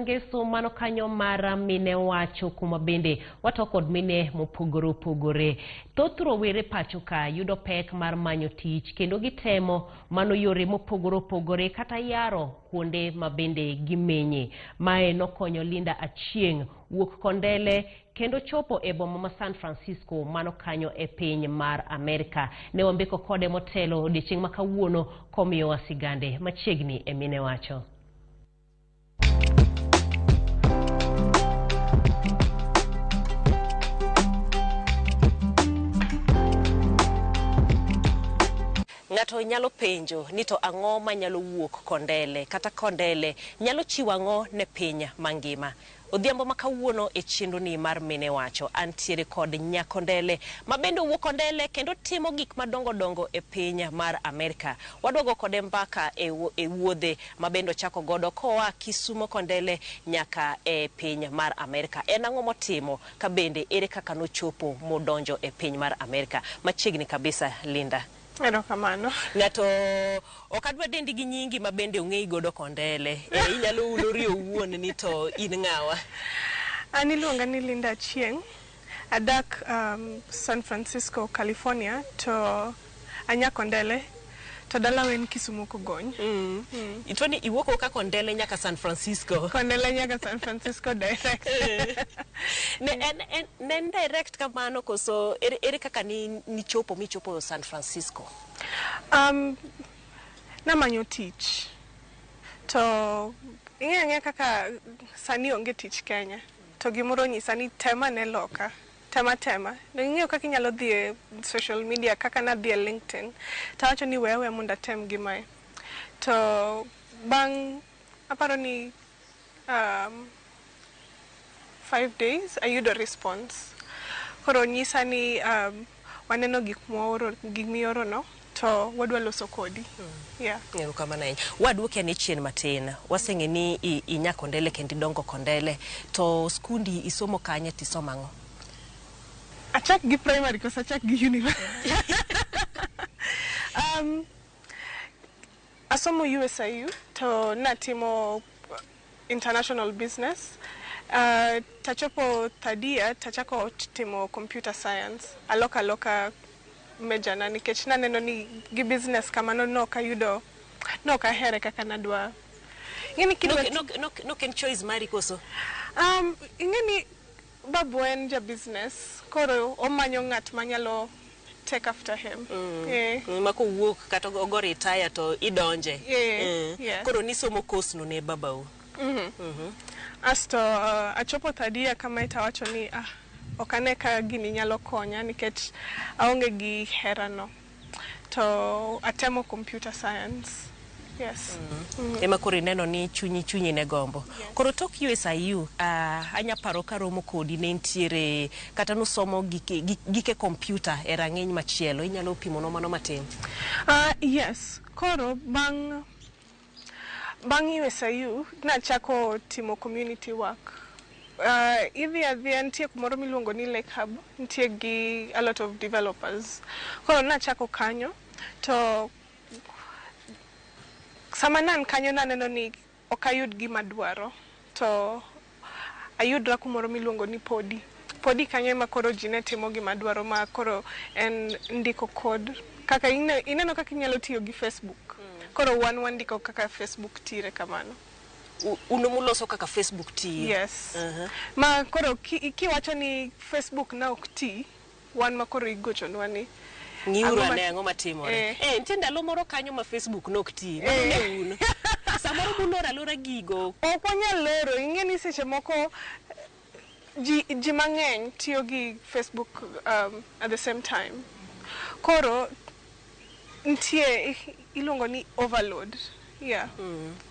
Ngeso mano kanyo mar mine wacho kuma bende wato kod mine mopogore opogore. Thoth rowere pacho ka yudo pek mar manyo tich kendo gitemo mano yore mopogore opogore kata yaro kuonde ma bende gimenye. Mae nokonyo Linda Achieng' wuok Kondele kendo chopo e boma ma San Francisco mano kanyo e piny mar Amerka. Ne wambeko kode motelo odiechieng' ma kawuono komiyowa sigande machiegni e mine wacho. Ng'ato nyalo penjo ni to ang'o manyalo wuok Kondele kata Kondele nyalo chiwo ang'o ne piny mangima. Odhiambo ma kawuono e chenroni mar Mine Wacho, antiere kod Nyakondele ma bende owuok Kondele kendo timo gik madongo dongo e piny mar Amerka. Wadwa go kode mbaka e wuodhe ma bende ochako godo koa Kisumo Kondele nyaka e piny mar Amerka. En ang'o motimo ka bende ere kaka nochopo modonjo e piny mar Amerka? Machiegni kabisa, Linda. Erokamano. Ng'ato ok adwa dendi gi nyingi ma bende ong'eyi godo Kondele. E, inyalo ulori owuon ni to in ng'awa. An iluonga ni Linda Achieng'. Adak San Francisco, California to anya Kondele to dalawa en Kisumo Kogony. Itwa ni iwuok ka Kondele nyaka San Francisco. Kondele nyaka San Francisco direct. Ne en, ne en direct kamano koso ere kaka ni nichopo michopo San Francisco? Namanyo tich. To ing'eyo ang'eya kaka sani onge tich Kenya. To gimoro onyisa ni tem ane loka. Tema tema. Ing'eyo kaka inyalo dhi e social media kaka nadhi e LinkedIn. Tawacho ni we aweya mondo atem gi mae. To bang' aparo ni 5 days ayudo response. Koro nyisa ni waneno gik mwaoro, gik mioro no to wadwa loso kodi. Yeah. Erokamano ahinya. Waduoki ane chien matin. Waseng'e ni inya Kondele kendo idongo Kondele. To skundi isomo kanye tisomo ang'o? Achak gi primary koso achak gi university? Asomo USIU to natimo international business. Tachopo third year tachako timo computer science. Aloka aloka major na nikech naneno ni gi business kamano nok ayudo, nok ahere kaka nadwa. Ing'eni kidwa Nok en choice mari koso? Ing'eni babu en ja business, koro omanyo ng'at manyalo take after him. Ma kowuok kata ogo retire to idonje. Yes. Koro nisomo course no ne babau. Asto achopo third year kama tawacho ni ok ane ka gini nyalo konya nikech aonge gi hera no. To atemo computer science. Yes. Ema koro ineno ni chunyi ne gombo. Yes. Koro tok USIU, anya paro ka romo kodi ne nitiere kata nusomo gike computer e rang'iny machielo. Inyalo pimonwa mano matin? Yes. Koro bang' USIU nachako timo community work. Idhi adhiya nitie kumoro miluongo ni Lake Hub, nitie gi a lot of developers. Koro nachako kanyo to sama ne an kanyo naneno ni ok ayud gima adwaro to ayudra kumoro miluongo ni Podi. Podi kanyo ema koro ji ne timo gima dwaro ma koro en ndiko code. Kaka ineno kaka inyalo tiyo gi Facebook. Koro wan wandiko kaka Facebook tire kamano. Un muloso kaka Facebook tiyo. Yes. Ma koro kiwacho ni Facebook na ok ti, wan ma koro igochonwa ni Ng'iuru ane ang'o matimore. Nitie ndalo moro kanyo ma Facebook nok ti. Mano ne un. Samoro buloro alora gigo. Ok wanyal loro, ing'e ni seche moko ji mang'eny tiyo gi Facebook at the same time. Koro nitie iluongo ni overload. Yeah.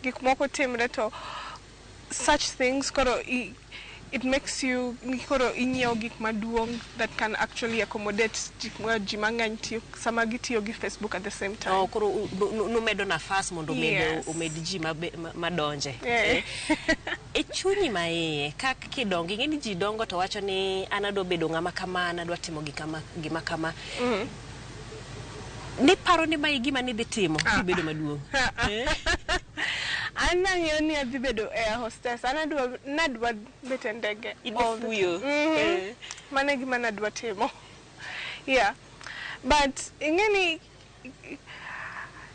Gik moko timre to such things koro it makes you koro inyiewo gik maduong' that can actually accommodate ji mang'eny tiyo sama gitiyo gi Facebook at the same time. Oh, koro numedo nafas mondo omed ji madonje. E chunyi ma iye kaka kidongo, ing'e ni ji dongo to wacho ni an adwa bedo ng'ama kama, an adwa timo gima kama. Niparo ni mae gima nidhi timo kibedo maduong'? An An nang'eyo ni adhi bedo air hostess. An adwa nadwa bet e ndege. Idwa all the fuyo. time. Mano e gima nadwa timo. Yeah. But ing'e ni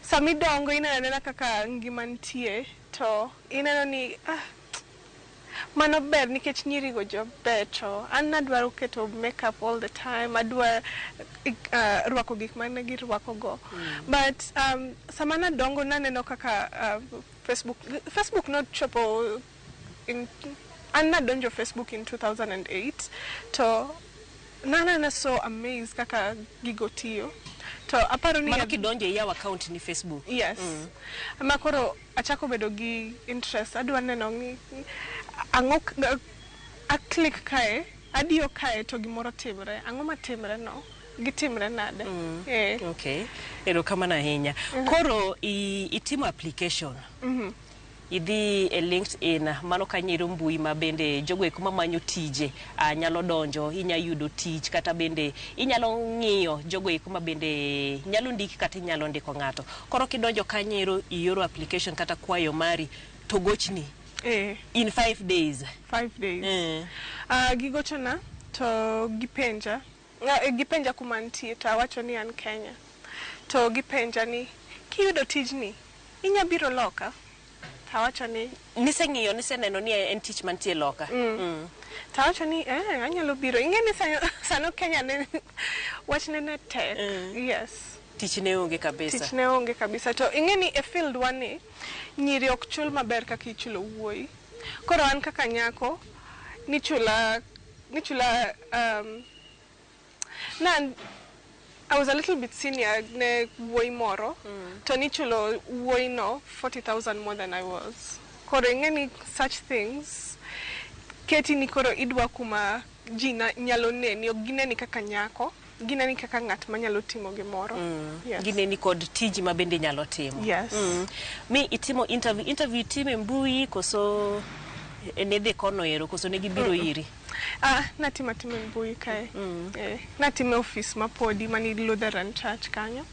samidongo ineno anena kaka ngima nitie to ineno ni ah, mano ber nikech nyirigo jobecho. An nadwaro keto makeup all the time. Adwa rwako gik mane girwako go. But sama nadongo naneno kaka Facebook nochopo in, an nadonjo Facebook in 2008 to nanena so amazed kaka gigo tiyo. To aparo ni Mano kidonjo iyawo account ni Facebook. Yes. Ma koro achako bedo gi interest. Adwa neno ni ang'o a click kae, adiyo kae to gimoro timre. Ang'o matimre no? Gitimre nade? Eh. Okay. Erokamano ahinya. Koro itimo application. Idhi e LinkedIn, mano kanyo mbui ma bende jogo eko mamanyo tije nyalo donjo, inya yudo tich kata bende inyalo ng'iyo jogo eko ma bende nyalo ndiki kata inyalo ndiko ng'ato. Koro kidonjo kanyo ero ioro application kata kwayo mari to gochni in 5 days. 5 days. Gigochona to gipenja. Gipenja kuma antie to awacho ni an Kenya. To gipenja ni kiyudo tijni inya biro loka? To awacho ni Niseng'iyo, niseneno ni en tich mantie loka. To awacho ni anyalo biro. Ing'e ni sano Kenya ne wachne ne tek. Yes. Tich ne onge kabisa. Tich ne onge kabisa. To ing'e ni e field wa ni nyiri ok chul maber kaka ichulo wuoyi. Koro an kaka nyako nichula na I was a little bit senior ne wuoyi moro to nichulo wuoyi no 40,000 more than I was. Koro ing'e ni such things keti ni koro idwa kuma ji nyalo neni, ok gineni kaka nyako, gineni kaka ng'at manyalo timo gimoro. Yes. Gineni kod tiji ma bende inyalo timo. Yes. Mi itimo interview, interview itime e mbui koso nidhi kono ero koso ne gibiro iri? Ah, natimo atima e mbui kae. Eh, natimo e ofis ma podi mani Lutheran Church kanyo.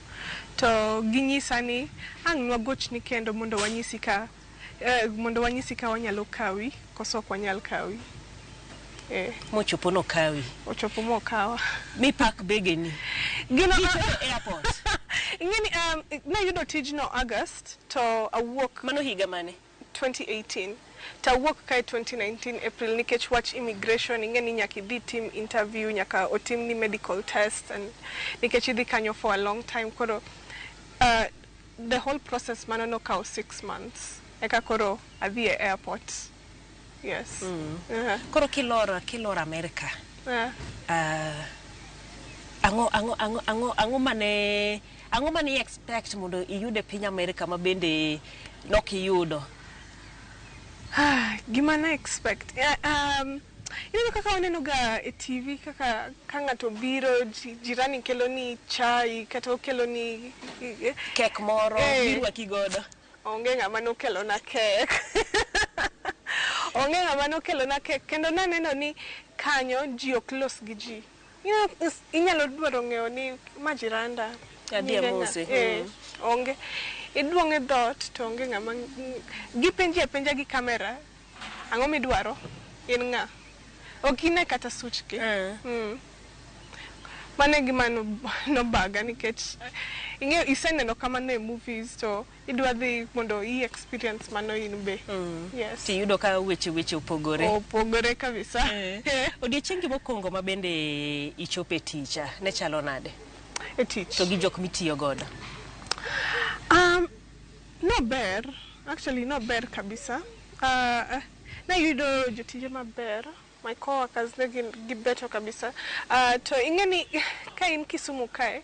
To ginyisa ni ang' nwagochni kendo mondo wanyisi ka wanyalo kawi koso ok wanyal kawi. Eh, Mochopo nokawi. Ochopo mokawa. Mi pak begeni. Gino Kichopo airport. Ing'e ni nayudo tijno August to awuok Mano higa mane? 2018 to awuok kae 2019 April nikech wach immigration. Ing'e ni nyaka idhi tim interview, nyaka otimni medical test and nikech idhi kanyo for a long time, koro the whole process mano nokawo 6 months eka koro adhi e airport. Yes. Koro kilor Amerika. Ang'o mane expect mondo iyud e piny Amerika ma bende nok iyudo? Ah, gima na expect, yeah, ineno kaka waneno ga e TV kaka ka ng'ato biro jirani kelo ni chai kata okelo ni kek moro mirwaki godo. Onge ng'ama nokelona kek, onge ng'ama nokelona kek. Kendo naneno ni kanyo ji ok los gi ji. Inyalo dwaro ng'eyo ni ma jiranda. Adhi nyinge ng'a? amose. Eh, onge. Iduong' e dhoot to onge ng'ama gipenji apenja gi kamera, ang'o midwaro, in ng'a? Ok ine kata suchgi. Mano e gima nobaga nikech ing'eyo iseneno kamano e movies to idwa dhi mondo i experience mano in be. Yes. Tiyudo ka weche opogore. Opogore kabisa. Odiochiengi mokwongo ma bende ichopo e tich ne chalo nade? E tich. To gi jok mitiyo godo. Nober, actually nober kabisa. Nayudo jotije maber, my coworkers ne gin gibecho kabisa. To ing'e ni ka in Kisumu kae,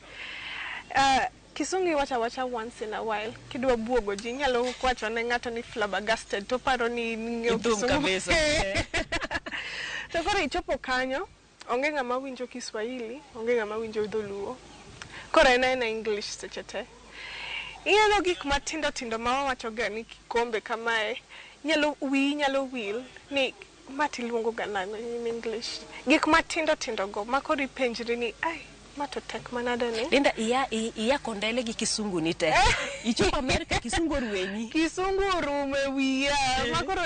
Kisungu iwacho awacha once in a while. Kidwa buogo ji, inyalo wacho ne ng'ato ni flabbergasted, to oparo ni ing'eyo Ithum Kisungu. kabisa. To koro ichopo kanyo, onge ng'ama winjo Kiswahili, onge ng'ama winjo Dholuo. Koro en aena English seche te. Ineno gik matindo tindo ma wawacho ga ni kikombe kamae, nyalo wiyi nyalo wil ni ma tiluongo ga nang'o in English. Gik matindo tindo go ma koro ipenjri ni ai. Ma to tek manade ni. Linda, iya Kondele gi kisungu ni te. Ichopo Amerika, kisungu orwenyi. Kisungu orumo e wiya. Ma koro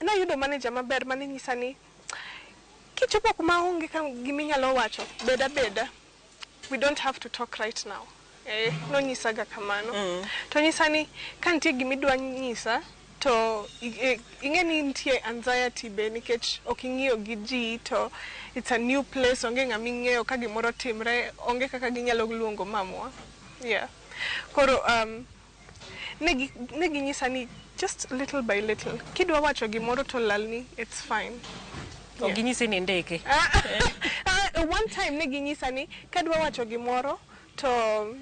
nayudo manager maber mane nyisa ni kichopo kuma onge ka giminyalo wacho, bed abeda. We don't have to talk right now. Nonyisaga kamano. To nyisa ni ka nitie gimidwa nyisa to ing'e ni nitie anxiety be nikech ok ing'iyo gi ji, to it's a new place, onge ng'ama ing'eyo, ka gimoro timre onge kaka ginyalo luongo mamwa. Yeah. Koro ne ginyisa ni just little by little, kidwa wacho gimoro to lalni, it's fine. Ok ginyisi ni ndike. Ah, one time ne ginyisa ni kadwa wacho gimoro to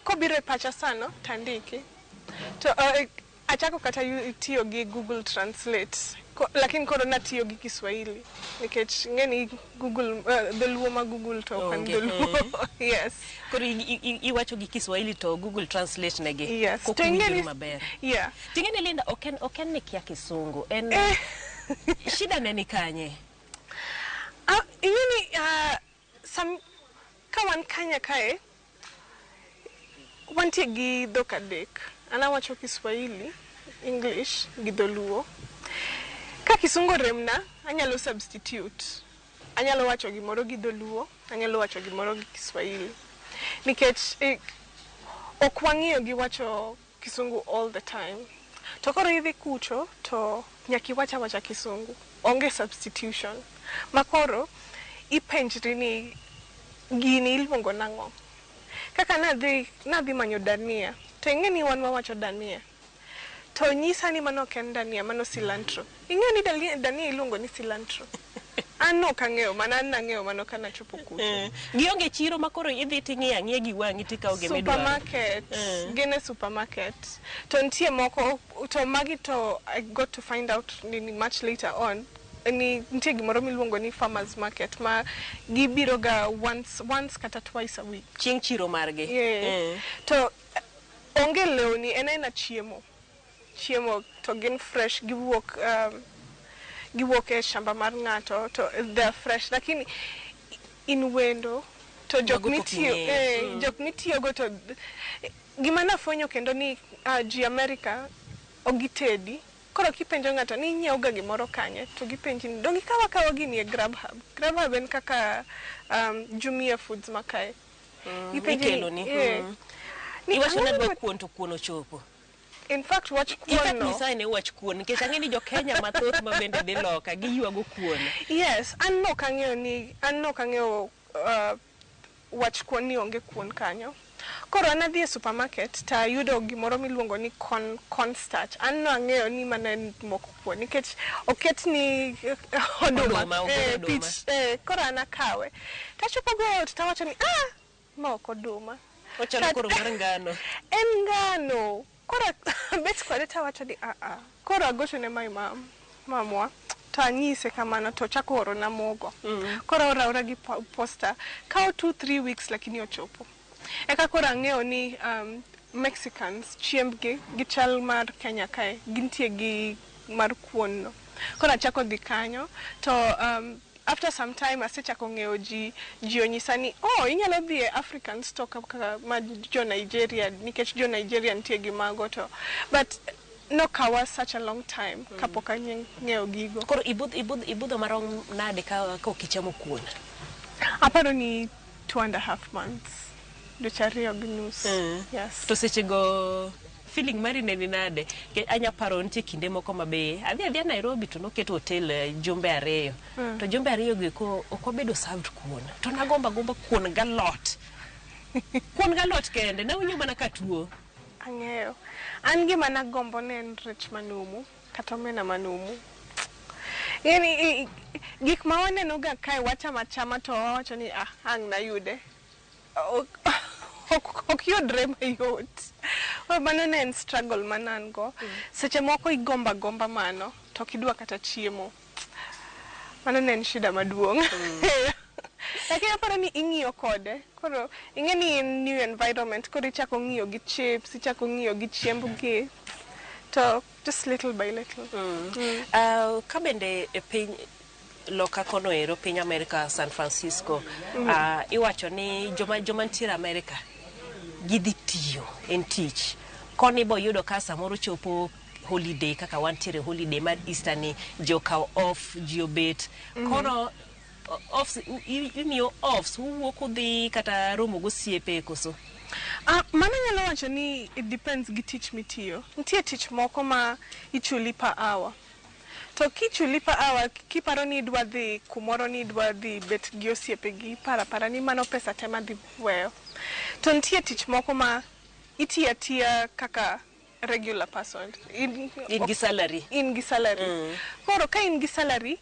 kobiro e pacha sano tandiki. To achako kata tiyo gi Google Translate. Lakini koro natiyo gi Kiswahili nikech ing'e ni Google, dholuo ma Google to ok en Onge. dholuo. Yes. Koro iwacho gi Kiswahili to Google Translate negi. Yes. Kok To ing'e winjori ni maber. Yeah. Ting'e ni Linda, ok en ni kia kisungu. En shida ne ni kanye? Ah, ing'e ni ka wan Kenya kae wantie gi dhok adek. An awacho Kiswahili, English gi dholuo. Ka kisungu oremna, anyalo substitute. Anyalo wacho gimoro gi dholuo, anyalo wacho gimoro gi Kiswahili. Nikech ok wang'iyo gi wacho kisungu all the time. To koro idhi kucho to nyaka iwach awacha kisungu. Onge substitution. Ma koro ipenjri ni gini iluongo nang'o? Kaka nadhi manyo dania, to ing'e ni wan wawacho dania. To nyisa ni mano ok en dania, mano cilantro. Ing'e ni dania iluongo ni cilantro. An ok ang'eyo mano, an nang'eyo mano ka nachopo kucho. Gionge chiro ma koro idhi ting'iyo ang'iya gi wang'i tikawo gima idwaro. Supermarket, gin e supermarket. To nitie moko, to magi to I got to find out nini much later on. Ni nitie gimoro miluongo ni farmers market ma gibiro ga once kata twice a week. Chieng' chiro margi. Yeah. To onge lewni, en aena chiemo. Chiemo to gin fresh, giwuok e shamba mar ng'ato to they are fresh. Lakini in wendo to jok Mago pok mitiyo ing'eyo. Jok mitiyogo to gima nafwenyo kendo ni ji America ok gitedi. Koro kipenjo ng'ato ni inyiewo ga gimoro kanye, to gipenji ni dong ikaw akawa gini e Grubhub. Grubhub en kaka Jumia Foods ma kae. Gipenji ni, Ikeloni. Ni Iwacho ang'o ni adwa ma- kuon to kuon ochopo. In fact, wach In fact, kuon no. nyisaye ne wach kuon nikech ang'e ni jo Kenya mathoth ma bende dhi loka giywago kuon. Yes, an nok ang'eyo wach kuon ni onge kuon kanyo. Koro an adhi e supermarket to ayudo gimoro miluongo ni corn starch. An no ang'eyo ni mano en mok kuon nikech oket ni oduma. Oduma, ogol oduma. Pich, koro an akawe. Tachopo go e ot tawacho ni, ah, ma ok oduma. Ochalo koro mar ngano. En ngano. Koro abet kode tawacho ni, ah ah. Koro agocho ne my mom, mamwa. To anyise kamano to ochako orona mogo. Koro ora ora gi posta. Kawo 2-3 weeks lakini ochopo. Eka koro ang'eyo ni Mexicans chiembgi gi chal mar Kenya kae gintie gi mar kuon no. Koro achako dhi kanyo to after some time asechako ng'eyo ji, ji onyisa ni, oh, inyalo dhi e African store kaka ma jo Nigeria nikech jo Nigeria nitie gi mago, to but nokawa such a long time kapok ang'eyo gigo. Koro ibudho marom nade ka ok ichamo kuon? Aparo ni 2.5 months, dweche 2.5. Yes. To sechego feeling mari ne ni nade? Anya paro nitie kinde moko ma be adhi adhiya Nairobi to noketo hotel jumbe 2. To jumbe 2 go eko ok wabedo served kuon. To nagombo agomba kuon galot. Kuon galot kende, nawinjo mana ka tuo. Ang'eyo. An gima nagombo ne en rech manumu kata omena manumu. Yani gik ma waneno ga kae wachamo achama to wawacho ni, ah, ang' nayude. Ok yudre mayot. Koro mano ne en struggle ma ne an go. Seche moko igombo agomba mano to ok idwa kata chiemo. Mano ne en shida maduong'. Lakini aparo ni ing'iyo kode. Koro ing'e ni in new environment, koro ichako ng'iyo gi chips, ichako ng'iyo gi chiembgi. To just little by little. Ka bende e piny Loka kono ero piny Amerika, San Francisco, iwacho ni joma nitiere Amerika gidhi tiyo en tich. Koni bo yudo ka samoro chopo holiday kaka wantiere holiday mar Easter ni ji okawo off, ji obet. Kono offs imiyo offs uwuok udhi kata romo gosiepe koso? Mano nyalo wacho ni it depends gi tich mitiyo. Nitie tich moko ma ichuli per hour. To kichuli per hour, kiparo ni idwa dhi kumoro ni idwa dhi bet gi osiepegi, iparo apara ni mano pesa te madhi weyo. To nitie tich moko ma itiyo atiya kaka regular person. In gi salary. In gi salary. Koro ka in gi salary,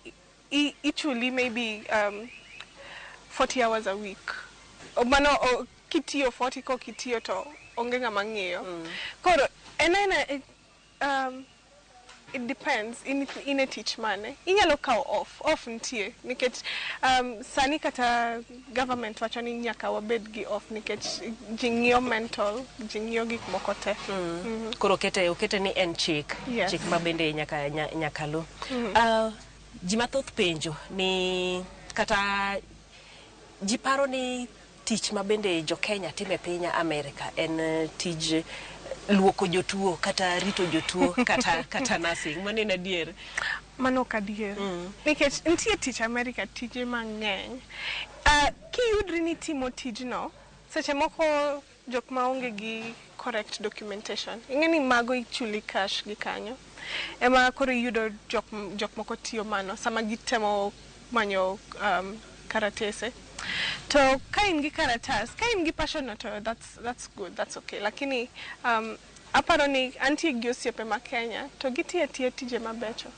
ichuli maybe 40 hours a week. Mano kitiyo 40 kok itiyo to onge ng'ama ng'iyo. Koro en aena it depends in e tich mane. Inyalo kawo off, off nitie nikech sani kata government wacho ni nyaka wabed gi off nikech ji ng'iyo mental, ji ng'iyo gik moko te. Koro okete ni en chik. Yes. Chik ma bende nyaka lu. Ji mathoth penjo ni kata ji paro ni tich ma bende jo Kenya timo e piny Amerika en tij luoko jotuo kata rito jotuo kata nursing. Mano en adier? Mano ok adier. Nikech nitie tich Amerika tije mang'eny. Kiyudri ni timo tijno, seche moko jok maonge gi correct documentation. Ing'e ni mago ichuli cash gi kanyo. Ema koro iyudo jok moko tiyo mano sama gitemo manyo karatese. To ka in gi karatas, ka in gi passion no to that's good, that's okay. Lakini aparo ni antie gi osiepe ma Kenya to gitiyo atiya tije mabecho.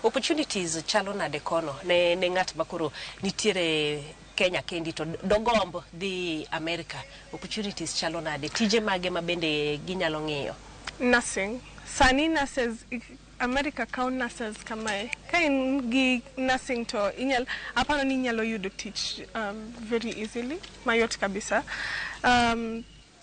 Opportunities chalo nade kono ne ng'at ma koro nitiere Kenya kendi to dogomb dhi America? Opportunities chalo nade? Tije mage ma bende ginyalo ng'iyo? Nursing. Sani nurses, America kawo nurses kamae. Ka in gi nursing to inyal, aparo ni inyalo yudo tich very easily, mayot kabisa.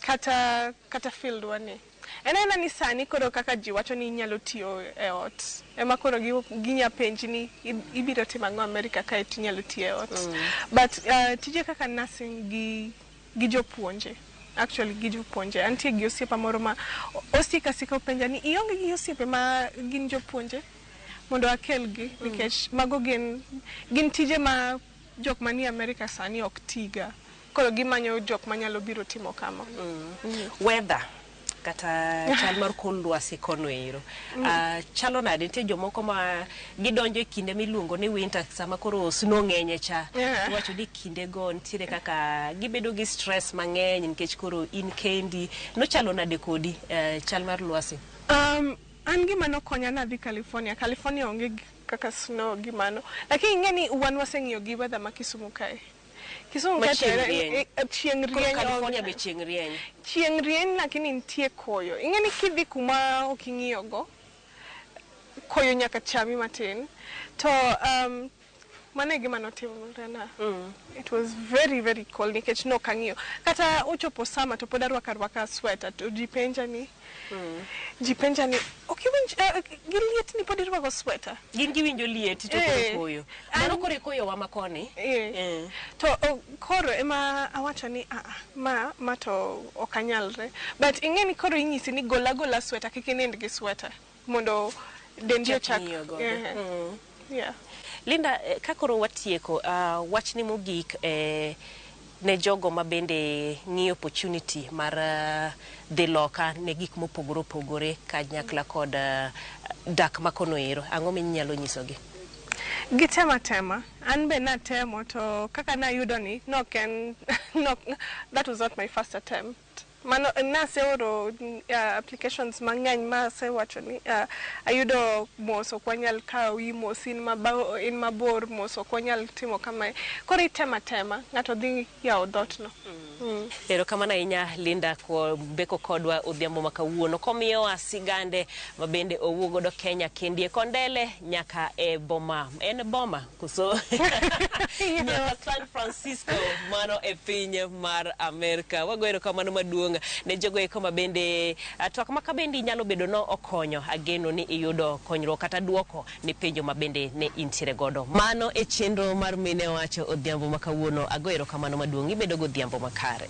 Kata field wani. En aena ni sani koro kaka ji wacho ni inyalo tiyo e ot. Ema koro ginya penji ni ibiro timo ang'o America kae to inyalo tiyo e ot. But tije kaka nursing gi jopuonje. Actually gi jopuonje. Antie gi osiepa moro ma osika sika openja ni ionge gi osiepe ma gin jopuonje mondo akelgi nikech mago gin tije ma jok manie America sani ok tiga. Koro gimanyo jok manyalo biro timo kama. Weather kata chal mar kor lwasi kono ero. Chalo nade? Nitie jomoko ma gidonjo e kinde miluongo ni winter sama koro snow ng'enye cha. Iwacho ni kinde go nitiere kaka gibedo gi stress mang'eny nikech koro in kendi. Nochalo nade kodi chal mar lwasi? An gima nokonya nadhi California. California onge kaka snow gi mano. Lakini ing'e ni wan waseng'iyo gi weather ma Kisumu kae. Kisumu Ma kae chieng' rieny. Chieng' Koro rieny California be chieng' rieny. Chieng' rieny lakini nitie koyo. Ing'e ni kidhi kuma ok ing'iyo go, koyo nyaka chami matin. To mano e gima notimorena. It was very very cold nikech nok ang'iyo. Kata ochopo summer to pod arwako arwaka sweater to ji penja ni ok iwinj gi liet ni pod irwako sweater. Gin giwinjo liet to koro koyo. Mano koro e koyo wa makoni. To koro ema awacho ni ma to ok anyalre. But ing'e ni koro inyisi ni gola gola sweater kik inind gi sweater mondo dendi Chak ochak. ng'iyo godo. Yeah. Linda, ka koro watieko, wachni mogik ne jogo ma bende ng'iyo opportunity mar dhi loka ne gik mopogore opogore kanyakla kod dak makono ero, ang'o minyalo nyisogi? Gitemo atema. An be natemo to kaka nayudo ni nok en nok, that was not my first attempt. Mano naseoro applications mang'eny ma asewacho ni ayudo mos ok wanyal kawi, mos in mabor, mos ok wanyal timo kamae. Koro itemo atema, ng'ato dhi yawo dhoot no. Erokamano ahinya Linda kuom beko kodwa odhiambo ma kawuono komiyowa sigande ma bende owuok godo Kenya kendi e Kondele nyaka e boma. En boma koso? Nyaka San Francisco mano e piny mar Amerka. Wago erokamano maduong' maduong' ne jogo eko ma bende twak ma kabendi nyalo bedo no okonyo. Ageno ni iyudo konyruok kata duoko ne penjo ma bende ne intiere godo. Mano e chenro mar Mine Wacho odhiambo ma kawuono. Ago erokamano maduong'. Ibedo godhiambo makare.